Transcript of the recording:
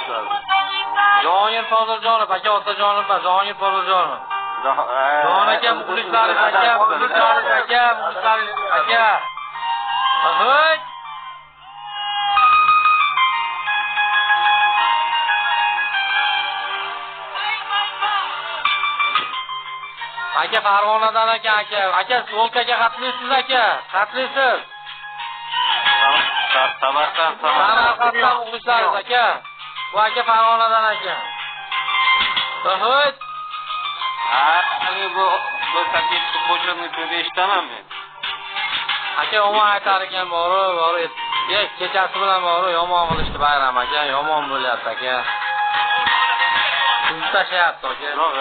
boshladi. Jahongir Foziljonov aka, Otajonov emas, Jahongir Foziljonov. Jahon aka, muxlislaringiz aka, muxlislaringiz aka, muxlislaringiz aka. Ahoy! Aka Farg'onadan aka, aka, aka, Volkaga xatlisiz aka, xatlisiz. Samarqand, Samarqanddan muxlislaringiz aka. Bu aka Farg'onadan aka. Ahoy! Ha, bu такие futbolchilarni eshitaman men. Aka yomon aytar ekan, borib, borib, kechasi bilan borib yomon qilishdi bayram aka, yomon bo'lyapti aka. Tuzib tashlayapti aka. Yo'q,